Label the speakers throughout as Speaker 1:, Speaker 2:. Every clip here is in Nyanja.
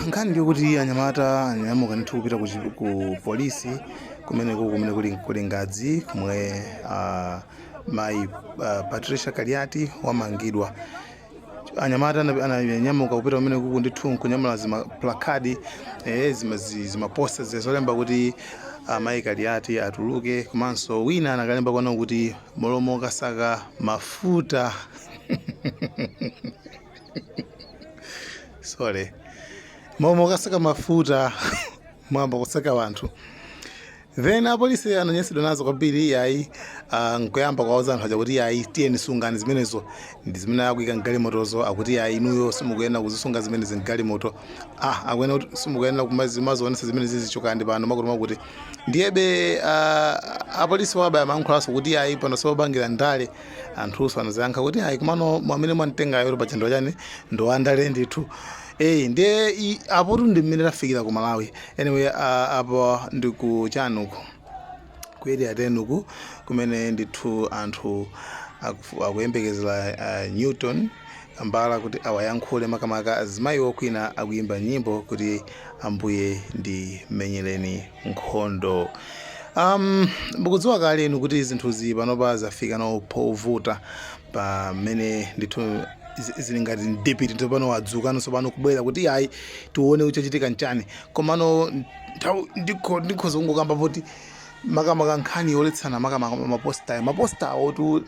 Speaker 1: Nkhani ndikuti anyamata anyamuka ndithu kupita ku polisi kumeneko kumene kuli ngadzi kumwe mayi Patricia Kaliati wamangidwa. Anyamata ananyamuka kupita kumene kuku ndithu nkunyamula zima placard, zima posters zolemba kuti amayi Kaliati atuluke, komanso wina anakalemba kwano kuti molomo kasaka mafuta. Sorry, momo kasaka mafuta mwamba kusaka wanthu. Then apolisi ananyansidwa nazo kwambiri yayi, nkuyamba kuwauza anthu aja kuti yayi, tiyeni sungani zimenezo, ndi zimene akuyika mgalimotozo. Akuti yayi, inuyo simukuyenera kuzisunga zimenezi mgalimoto, akuyenera kuti simukuyenera kumazionetsa zimene zizichokani pano makuti makuti. Ndiyebe apolisi wabaya amayankhulanso kuti yayi, pano sipopangira ndale. Anthunso anaziyankha kuti ayi, kumano mwamene mwamtengayo paja ndo chani, ndo andale ndithu. Ndiye apotu ndi mmene tafikira ku Malawi. Anyway, apo ndi ku chanuku ku Area 10 uku kumene ndithu anthu akuyembekezera Newton Kambala kuti awayankhule, makamaka azimayi okwina akuyimba nyimbo kuti ambuye ndimenyereni nkhondo. Mukudziwa kale inu kuti zinthuzi panopa zafika no povuta, pamene ndithu zili ngati mdipiti tsopano wadzuka tsopano kubwera kuti ayi, tione kuchachitika nchani. Komano nthawi ndikhoza kungokamba poti makamaka nkhani yoletsana makamaka maposta, maposta awotu.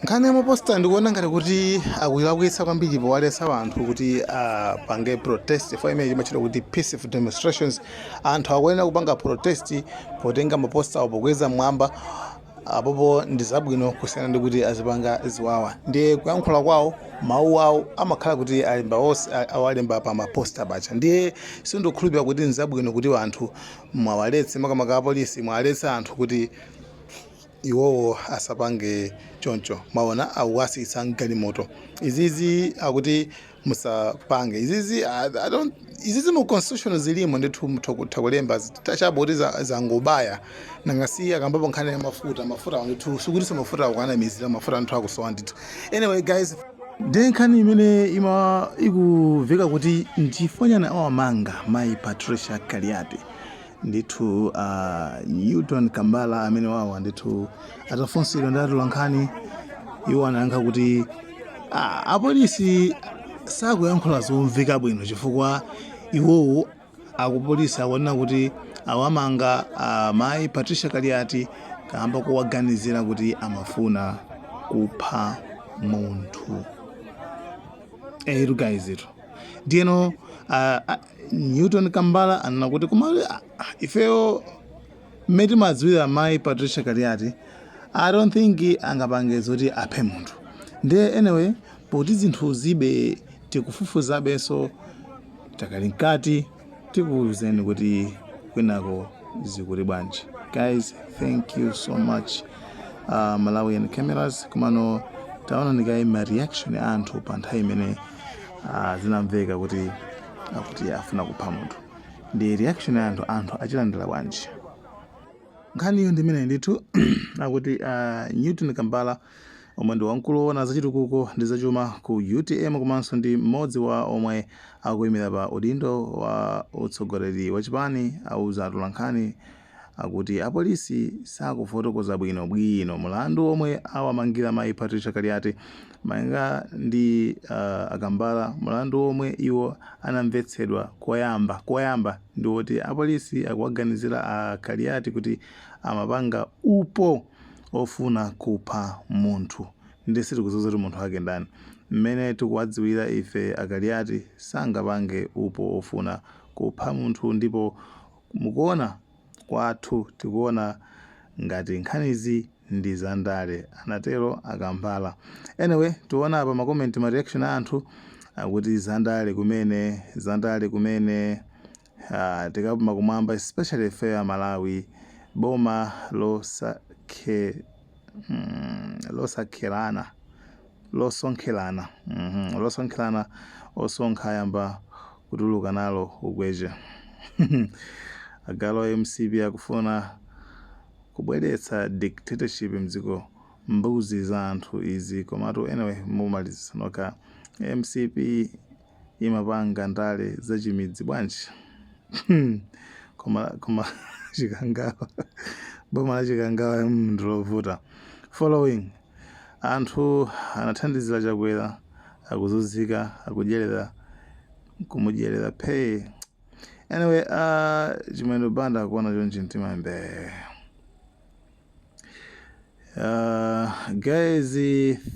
Speaker 1: Nkhani ya maposta ndikuona ngati kuti akulakwitsa kwambiri powaletsa anthu kuti apange protest for imene imachitwa kuti peaceful demonstrations. Anthu akuyenera kupanga protest potenga maposta awo pokweza mmwamba, apopo ndi zabwino kusiyana ndi kuti azipanga ziwawa. Ndiye kuyankhula kwawo, mawu awo amakhala kuti alemba onse, awalemba pa maposta paja. Ndiye sindikukhulupirira kuti nzabwino kuti anthu mwawaletse, makamaka apolisi mwaletse anthu kuti iwowo asapange choncho. Mwaona, akuwasitsa mgalimoto izizi, akuti musapange izizi. I don't, izizi mu constitution zilimo ndithu, mutha kutha kulemba chabe kuti zangobaya. Nangasi akambapo nkhani ya mafuta, mafuta ndithu sikutinso mafuta akukanamizira, mafuta ndithu akusowa ndithu. Anyway guys, ndiye nkhani imene ima ikuveka kuti nchifukwa chani awamanga mayi Patricia Kaliati. Ndithu Newton Kambala amene wawa ndithu atafunsidwa ndi atolankhani, iwo anayankha kuti apolisi sakuyankhula zomveka bwino, chifukwa iwowo akupolisi akunena kuti awamanga mayi Patricia Kaliati kamba kuwaganizira kuti amafuna kupha munthu. Etu guys, itu ndiyeno Newton Kambala anena kuti koma ifeyo mmene timadziwira mayi Patricia Kaliati, I don't think angapange zoti aphe munthu. Ndiye anyway, poti zinthu zibe tikufufuzabenso, takali mkati, tikuwuzeni kuti kwinako zikuti bwanji. Guys, thank you so much, Malawian Cameras. Komano taona ndikayi ma reaction a anthu pa nthawi imene zinamveka kuti akuti afuna kupha munthu, ndi reaction ya anthu, anthu achilandira bwanji nkhaniyo. Ndi imene ndithu akuti Newton Kambala, omwe ndi wamkulu woona zachitukuko ndi zachuma ku UTM komanso ndi mmodzi wa omwe akuyimira pa udindo wa utsogoleri wa chipani, auza atolankhani akuti apolisi sakufotokoza bwino bwino mulandu omwe awamangira mayi Patricia Kaliati. Malinga ndi a Kambala, mlandu womwe iwo anamvetsedwa koyamba ndi woti apolisi akuwaganizira a Kaliati kuti amapanga upo ofuna kupha munthu ndiye sitikudziwa zoti munthu wake ndani. Mmene tikuwadziwira ife a Kaliati sangapange upo ofuna kupha munthu ndipo mukuona kwathu tikuona ngati nkhanizi ndi zandale, anatero a Kambala. Anyway, tiona apa ma comment, ma reaction a anthu akuti zandale kumene, zandale kumene. Tikapuma kumwamba, especially ife a Malawi, boma losakherana, losonkherana, losonkherana, osonkha ayamba kutuluka nalo ukweche. Agalu a MCP akufuna kubweretsa dictatorship mdziko, mbuzi za anthu izi. Komatu anyway, mumalizisa nokha. MCP imapanga ndale zachimidzi bwanji? Koma Chikangawa, boma la Chikangawa ndilovuta. Following anthu anathandizira Chakwera akuzunzika, akudyerera, kumudyerera pay. Anyway, Chimwendo Banda akuona chonchi, mtima mbee. Guys,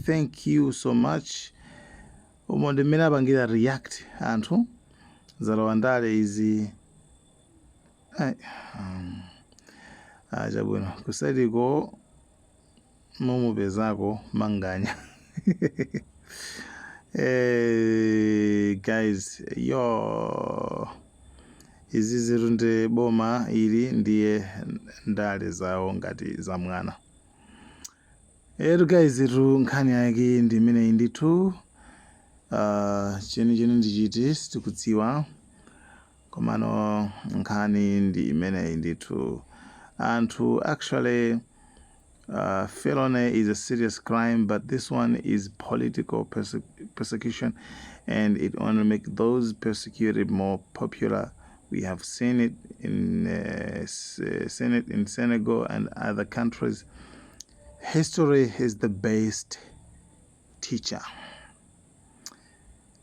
Speaker 1: thank you so much. Umo ndi mmene apangira react anthu. Zalowa ndale izi. Ai, chabwino, kusaliko mumupezako manganya. Guys, yo, izi zitu ndi boma ili, ndiye ndale zawo ngati za mwana. Etu guys, tu nkhani yake ndi imeneyi ndithu. Chenicheni ndichiti sitikudziwa, komano nkhani ndi imeneyi ndithu. Anthu actually, felony is a serious crime, but this one is political persecution and it only make those persecuted more popular. We have seen it in Senegal and other countries. History is the best teacher.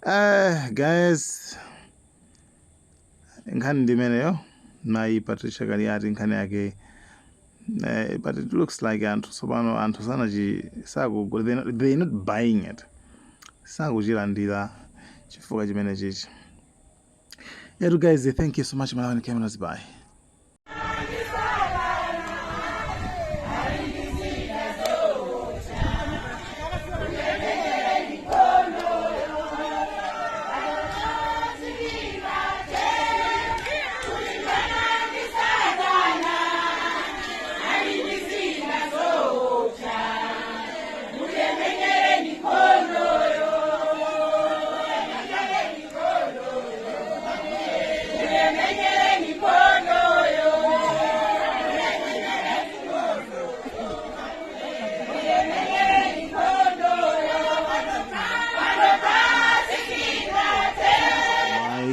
Speaker 1: Guys, nkhani ndimeneyo. Mayi Patricia Kaliati, nkhani yake, but it looks like anthu tsopano, anthu sanachi saku they not buying it, sakuchilandira chifukwa chimene chichi. Etu guys, thank you so much. Malawi Cameras, bye.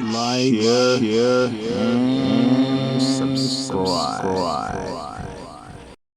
Speaker 2: Like, share, and